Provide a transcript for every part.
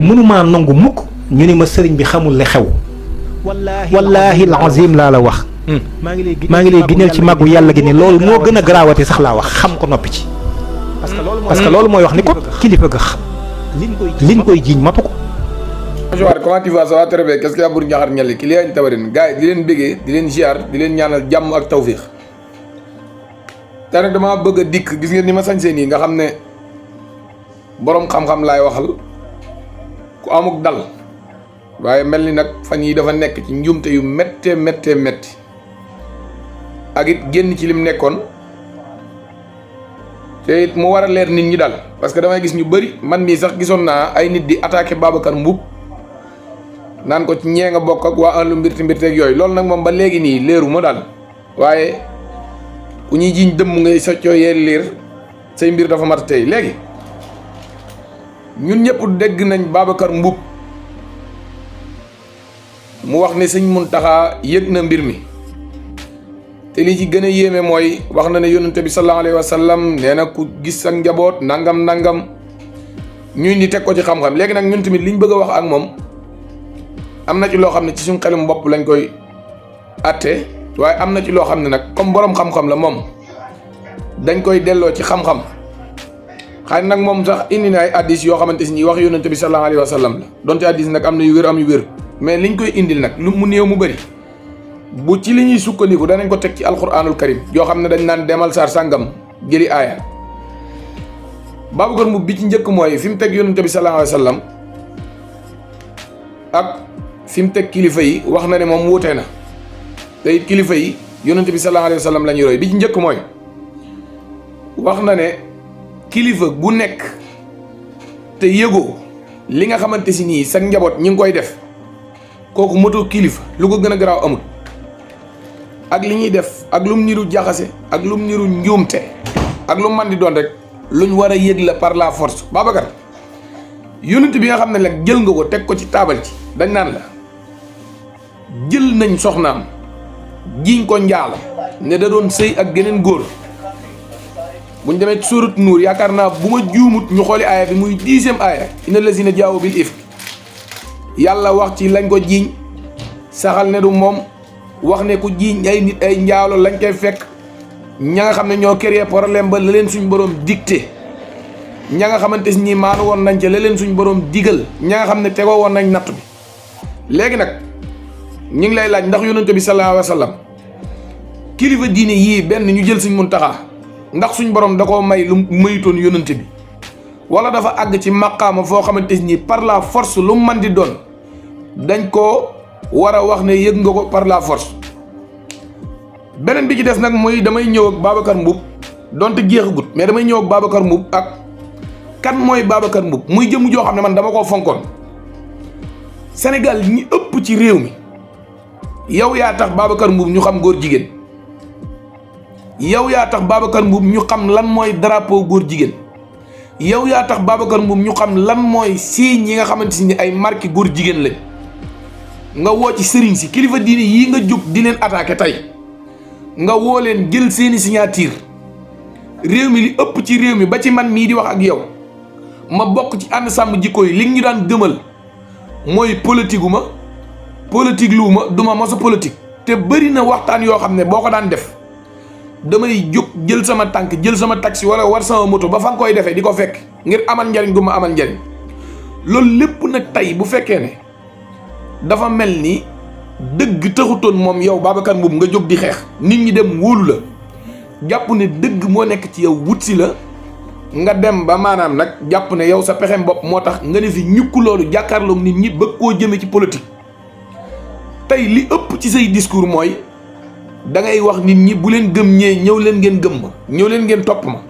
mënumaa nangu mukk ñu ni ma sëriñ bi xamul li xew wallaahi alazim laa la wax maa ngi lay ginneel ci màggu yàlla gi ni loolu moo gën a garaawati sax laa wax xam ko noppi ci parce que loolu mooy wax ni ko kilifa ga xam liñ koy jiiñ matu ko. bonjour comment tu vas, ça va très bien. Qu'est-ce qu'il y a pour Ndiakhar Nialy ki leen tabarin gars yi di leen bëggee di leen ziar di leen ñaanal jàmm ak tawfiix te nag damaa bëgg a dikk gis ngeen ni ma sañsee nii nga xam ne boroom xam-xam laay waxal ku amuk dal waaye mel ni nag fan yi dafa nekk ci njuumte yu méttee métti ak it génn ci lim nekkoon te it mu war a leer nit ñi daal parce que damay gis ñu bëri man mii sax gisoon naa ay nit di attaqué Babacar Mboup naan ko ci ñee nga bokk ak waa ahlu mbirteeg yooyu loolu nag moom ba léegi nii leeru ma daal waaye ku ñuy jiiñ dëmm ngay soccoo yee liir say mbir dafa mat tey léegi ñun ñëpp dégg nañ Babacar Mboup mu wax ne sëñ Muntaxa yëg na mbir mi te li ci gën a yéeme mooy wax na ne yonente bi sallallahu alayhi wa sallam nee na ku gis ak njaboot nangam ñuy ni teg ko ci xam-xam léegi nag ñun tamit liñ bëgg a wax ak moom am na ci loo xam ne ci suñ xelum bopp lañ koy atte waaye am na ci loo xam ne nag comme borom xam-xam la moom dañ koy delloo ci xam-xam xëy nag moom sax indi na ay addis yoo xamante si ñi wax yonente bi sallallahu alayhi wa sallam la donte addis nag am na yu wér am yu wér mais liñ koy indil nag lu mu néew mu bëri bu ci li ñuy sukkandiku danañ ko teg ci alquranul karim yoo xam ne dañ naan demal saar sàngam jëli aaya Babacar Mboup bi ci njëkk mooy fi mu teg yonente bi sallallahu alayhi wa sallam ak fi mu teg kilifa yi wax na ne moom wuute na te it kilifa yi yonente bi sallallahu alayhi wa sallam la ñuy roy bi ci njëkk mooy wax na ne kilifa gu nekk te yëgoo li nga xamante si nii sa njaboot ñi ngi koy def kooku moto kilifa lu ko gën a garaaw amul ak li ñuy def ak lum niru jaxase ak lum niru njuumte ak lu man di doon rek luñ war a yëg la par la force. Babacar yonent bi nga xam ne nag jël nga ko teg ko ci taabal ci dañ naan la jël nañ soxnaam jiiñ ko njaalo ne da doon sëy ak geneen góor buñ demee suurat nuur yaakaar naa bu ma juumut ñu xooli aaya bi muy 10e aaya inna lazina jaawu bil ifk yàlla wax ci lañ ko jiiñ saxal ne du moom wax ne ku jiiñ ay nit ay njaalo lañ koy fekk ña nga xam ne ñoo créé problème ba la leen suñ borom dicté ña nga xamante si ñi maanu woon nañ ca la leen suñ borom digal ña nga xam ne tegoo woon nañ natt bi léegi nag ñu ngi lay laaj ndax yonente bi sallallahu alayhi wa sallam kilifa diine yii benn ñu jël suñ Muntaxa ndax suñ borom da koo may lu mayutoon yonente bi wala dafa àgg ci maqaama foo xamante ni par la force lu man di doon dañ ko war a wax ne yëg nga ko par la force. beneen bi ci des nag mooy damay ñëw ak Babacar Mboup donte jeexagut mais damay ñëw ak Babacar Mboup ak kan mooy Babacar Mboup muy jëm joo xam ne man dama koo fonkoon Sénégal ñi ëpp ci réew mi yow yaa tax Babacar Mboup ñu xam góor jigéen yow yaa tax Babacar Mboup ñu xam lan mooy drapeau góor jigéen. yow yaa tax Babacar Mboup ñu xam lan mooy signes yi nga xamante ni ay marque góor jigéen lañ nga woo ci sëriñ si kilifa diine yii nga jóg di leen attaqué tey nga woo leen jël seeni signature réew mi li ëpp ci réew mi ba ci man mii di wax ak yow ma bokk ci ànd sàmm jikko yi li ñu daan gëmal mooy politique ma politique lu ma duma mos a politique te bëri na waxtaan yoo xam ne boo ko daan def damay jóg jël sama tànk jël sama taxi wala war sama moto ba fa nga koy defee di ko fekk ngir amal njariñ gu ma amal njariñ loolu lépp nag tey bu fekkee ne dafa mel ni dëgg taxutoon moom yow Babacar Mboup nga jóg di xeex nit ñi dem wóolu la jàpp ne dëgg moo nekk ci yow wut si la nga dem ba maanaam nag jàpp ne yow sa pexem bopp moo tax nga ne fi ñukk loolu jàkkaarloog nit ñi bëgg koo jëme ci politique tey li ëpp ci say discours mooy da ngay wax nit ñi bu leen gëm ñee ñëw leen ngeen gëm ma ñëw leen ngeen topp ma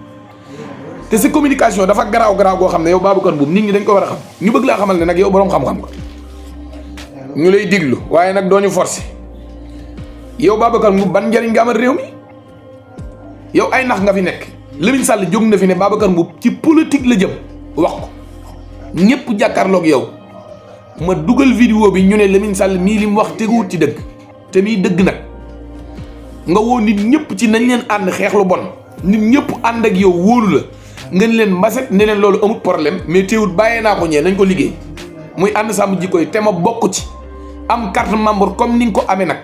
te sa communication dafa garaaw goo xam ne yow Babacar Mboup nit ñi dañ ko war a xam ñu bëgg laa xamal ne nag yow boroom xam-xam nga ñu lay diglu waaye nag doo ñu forcé yow Babacar Mboup ban njariñ nga amal réew mi yow ay nax nga fi nekk Lamine Sall jóg na fi ne Babacar Mboup ci politique la jëm wax ko ñëpp jàkkaarloog yow ma dugal vidéo bi ñu ne Lamine Sall mii li mu wax teguwut ci dëgg te mii dëgg nag nga woo nit ñëpp ci nañ leen ànd xeex lu bon nit ñëpp ànd ak yow wóolu la ngeen leen mbaset ne leen loolu amut problème mais teewut bàyyee naa ko ñee nañ ko liggéey muy ànd sàmm jikko yi te ma bokk ci am carte membre comme ni nga ko amee nag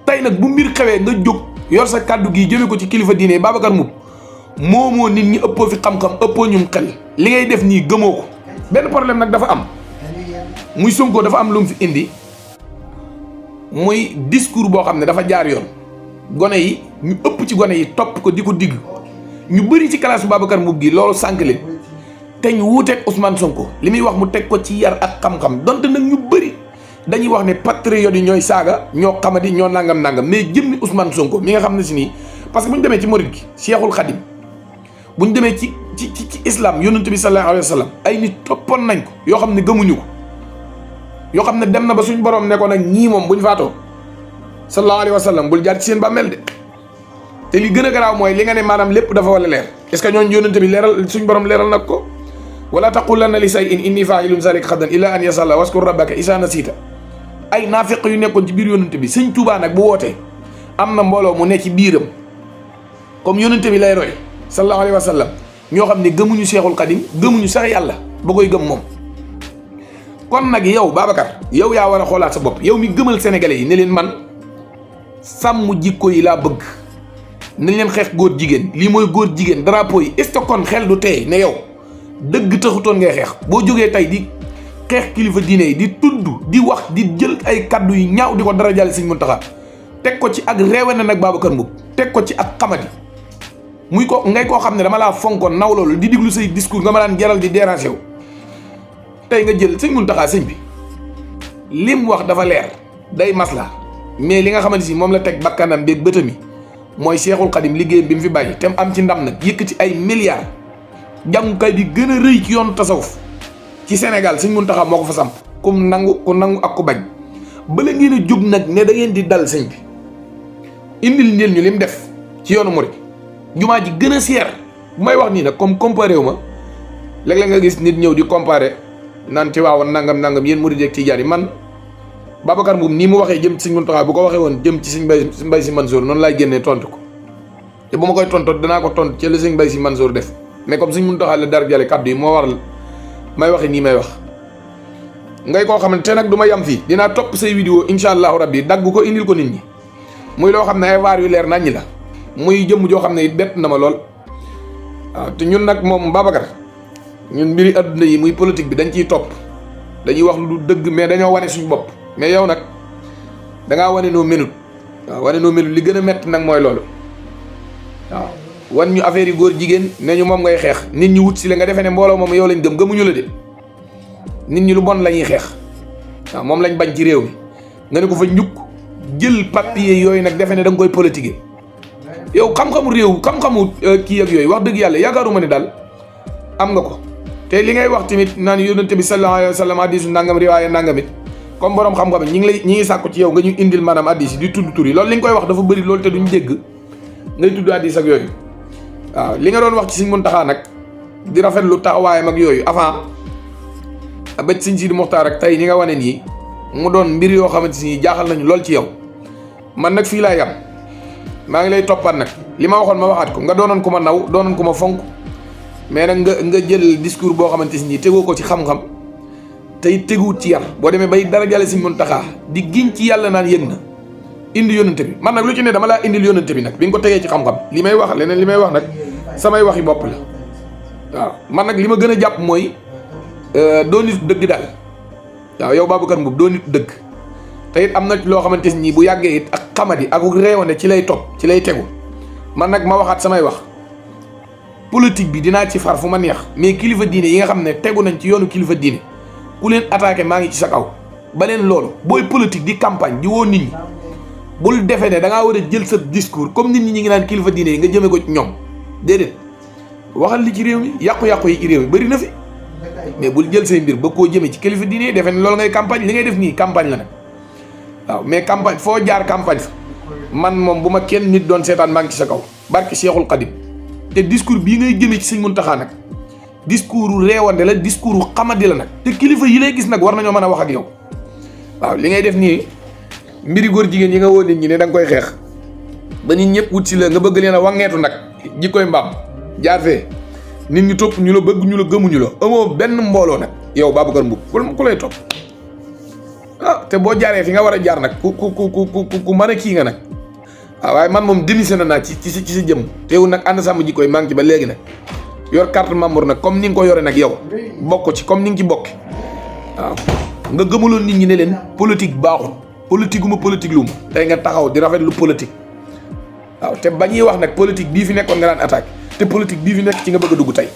tey nag bu mbir xewee nga jóg yor sa kàddu gi jëme ko ci kilifa diine yi Babacar Mboup moomoo nit ñi ëppoo fi xam-xam ëppoo ñum xel li ngay def nii gëmoo ko. benn problème nag dafa am muy Sonko dafa am lu mu fi indi muy discours boo xam ne dafa jaar yoon gone yi ñu ëpp ci gone yi topp ko di ko digg ñu bëri ci classe Babacar Mboup gi loolu sànq leen te ñu wuuteeg Ousmane Sonko li muy wax mu teg ko ci yar ak xam-xam donte nag ñu bëri dañuy wax ne patriotes yi ñooy saaga ñoo xamadi ñoo nangam mais jëmmi Ousmane Sonko mi nga xam ne si nii parce que bu ñu demee ci Mouride gi Cheikhul Khadim bu ñu demee ci islam yonent bi sallallahu alayhi wa sallam ay nit toppoon nañ ko yoo xam ne gëmuñu ko yoo xam ne dem na ba suñ borom ne ko nag ñii moom bu ñu faatoo sallallahu alayhi wa sallam bul jaar ci seen bàmmeel de te li gën a garaaw mooy li nga ne maanaam lépp dafa war a leer est-ce que ñooñu yonent bi leeral suñ borom leeral nag ko wala taqulanna li shay'in inni fa'ilun zalika ghadan illa an yasha Allah waskur rabbaka isa nasita ay naafiq yu nekkoon ci biir yonent bi sëñ Tuubaa nag bu wootee am na mbooloo mu ne ci biiram comme yonent bi lay roy sallallahu alayhi wa sallam ñoo xam ne gëmuñu Cheikhul Khadim gëmuñu sax yàlla ba koy gëm moom. kon nag yow Babacar yow yaa war a xoolaat sa bopp yow mi gëmal sénégalais yi ne leen man sàmm jikko yi laa bëgg nañ leen xeex góor jigéen lii mooy góor jigéen drapeau yi est-ce que kon xel du tey ne yow dëgg taxutoon ngay xeex boo jógee tey di xeex kilifa diine yi di tudd di wax di jël ay kaddu yu ñaaw di ko dara jàll Sëñ Muntaxa teg ko ci ak réewe na nag Babacar Mboup teg ko ci ak xamadi muy ko ngay koo xam ne dama laa fonkoon naw loolu di diglu say discours nga ma daan jaral di déranger wu tey nga jël Sëñ Muntaxa sëñ bi lim wax dafa leer day masla mais li nga xamante si moom la teg bakkanam beeg bëtami mooy Cheikhul Khadim liggéeyam bi mu fi bàyyi te mu am ci ndam nag yëkkati ay milliards jàngukaay bi gën a rëy ci yoonu tasawuf ci Sénégal Sëñ Muntaxa moo ko fa samp ku nangu ak ku bañ bala ngeen a jóg nag ne da ngeen di dal sëñ bi indil ndeel ñu lim def ci yoonu murid jumaa ji gën a seer bu may wax nii nag comme comparé wu ma léeg-léeg nga gis nit ñëw di comparé naan ci waawoon nangam yéen murid ak tijaan yi man Babacar Mboup nii mu waxee jëm ci Sëñ Muntaxa bu ko waxee woon jëm ci Sëñ Mbay Si Mansour noonu laay génnee tontu ko te bu ma koy tontu danaa ko tontu ci la Sëñ Mbay Si Mansour def mais comme Sëñ Muntaxa la dara jale kàddu yi moo waral may waxe nii may wax ngay koo xamante nag du ma yam fii dinaa topp say vidéo incha allahu rabbi dagg ko indil ko nit ñi muy loo xam ne ay waar yu leer naññi la muy jëmm joo xam ne it bett na ma lool waaw te ñun nag moom Babacar ñun mbiri adduna yi muy politique bi dañ ciy topp dañuy wax lu dëgg mais dañoo wane suñu bopp mais yow nag dangaa wane noo melut waaw wane noo melut li gën a métti nag mooy loolu waaw wan ñu affaire yi góor jigéen ne ñu moom ngay xeex nit ñi wut si la nga defee ne mbooloo moom yow lañ gëmuñu la de nit ñi lu bon la ñuy xeex waaw moom lañ bañ ci réew mi nga ne ko fa ñukk jël papier yooyu nag defe ne da nga koy politiquer yow xam-xamu réew xam-xamu kii ak yooyu wax dëgg yàlla yaakaaruma ne daal am nga ko te li ngay wax tamit naan yonente bi sallallahu alayhi wa sallam hadisu nangam riwaaya nangam it comme borom xam-xam ñi ngi sàkku ci yow nga ñu indil maanaam hadiis yi di tudd tur yi loolu li nga koy wax dafa bëri loolu te duñ dégg ngay tudd hadiis ak yooyu waaw li nga doon wax ci Sëñ Muntaxa nag di rafetlu taxawaayam ak yooyu avant ba Sëñ Sidi Muxtaar ak tey ñi nga wane nii mu doon mbir yoo xamante ni jaaxal nañu lool ci yow man nag fii laa yam maa ngi lay toppaat nag li ma waxoon ma waxaat ko nga doonoon ku ma naw doonoon ku ma fonk mais nag nga jël discours boo xamante ni tegoo ko ci xam-xam tey teguwut ci yar boo demee bay dara jàlle Sëñ Muntaxa di giñ ci yàlla naan yëg na indi yónnante bi man nag lu ci ne dama laa indil yónnante bi nag bi nga ko tegee ci xam-xam li may wax leneen li may wax nag samay waxi bopp la waaw man nag li ma gën a jàpp mooy doo nit dëgg daal waaw yow Babacar Mboup doo nit dëgg te it am na loo xamante ni bu yàggee it ak xamadi ak réewande ci lay topp ci lay tegu man nag ma waxaat samay wax politique bi dinaa ci far fu ma neex mais kilifa diine yi nga xam ne tegu nañ ci yoonu kilifa diine ku leen attaqué maa ngi ci sa kaw ba leen loolu booy politique di campagne di woo nit ñi bul defee ne da ngaa war a jël sa discours comme nit ñi ngi naan kilifa diine yi nga jëmee ko ci ñoom déedéet waxal li ci réew mi yàqu-yàqu yi ci réew mi bëri na fi mais bul jël say mbir ba koo jëmee ci kilifa diine yi defee ne loolu ngay campagne li ngay def nii campagne la nag waaw mais campagne foo jaar campagne fa man moom bu ma kenn nit doon seetaan maa ngi ci sa kaw barke Cheikhul Khadim te discours bii ngay jëmee ci Sëñ Muntaxa nag discours réewande la discours xamadi la nag te kilifa yi lay gis nag war nañoo mën a wax ak yow waaw li ngay def nii mbiri góor jigéen yi nga woo nit ñi ne da nga koy xeex ba nit ñëpp wut si la nga bëgg leen a wangeetu nag jikkoy mbaam jaar fee nit ñi topp ñu la bëgg ñu la gëmuñu la amoo benn mbooloo nag yow Babacar Mboup ku lay topp ah te boo jaaree fi nga war a jaar nag ku mën a kii nga nag waaye man moom démissionné naa ci sa jëm teewul nag ànd sàmm jikko yi maa ngi ci ba léegi nag yor carte membre nag comme ni nga ko yore nag yow bokk ci comme ni nga ci bokk waaw nga gëmaloon nit ñi ne leen politique baaxul politique uma politique lu ma tey nga taxaw di rafet lu politique waaw te ba ñuy wax nag politique bii fi nekkoon nga daan attaque te politique bii fi nekk ci nga bëgg a dugg tey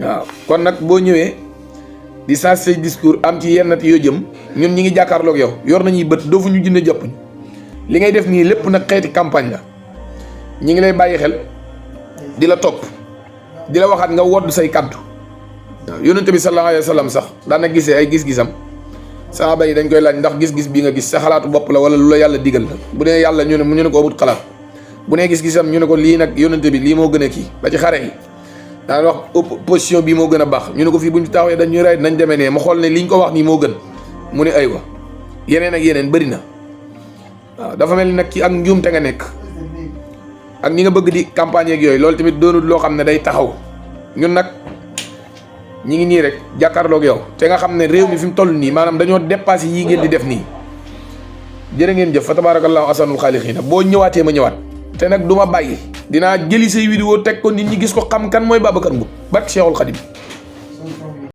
waaw kon nag boo ñëwee di sens say discours am ci yenn yoo jëm ñun ñi ngi jàkkaarloog yow yor nañuy bët doofu ñu jënd jàppuñ li ngay def nii lépp nag xeeti campagne la ñi ngi lay bàyyi xel di la topp di la waxaat nga wodd say kaddu waaw yonente bi sallallahu alayhi wa sallam sax daana gisee ay gis-gisam saxaaba yi dañ koy laaj ndax gis-gis bii nga gis sa xalaatu bopp la wala lu la yàlla digal la bu dee yàlla ñu ne ko amut xalaat bu nee gis-gisam ñu ne ko lii nag yonente bi lii moo gën a kii ba ci xare yi daan wax opposition bii moo gën a baax ñu ne ko fii bu ñu taxawee dañuy rey nañ demee ne ma xool ne liñ ko wax nii moo gën mu ne aywa yeneen ak yeneen bëri na waaw dafa mel ni nag ci ak njuumte nga nekk ak ñi nga bëgg di campagne ak yooyu loolu tamit doonul loo xam ne day taxaw ñun nag ñi ngi nii rek jàkkaarloog yow te nga xam ne réew mi fi mu toll nii maanaam dañoo dépassé yii ngeen di def nii jërë ngeen jëf fa tabarakallahu asanul xaalixiina boo ñëwaatee ma ñëwaat te nag du ma bàyyi dinaa jëli say vidéo teg ko nit ñi gis ko xam kan mooy Babacar Mboup barke Cheikhul Khadim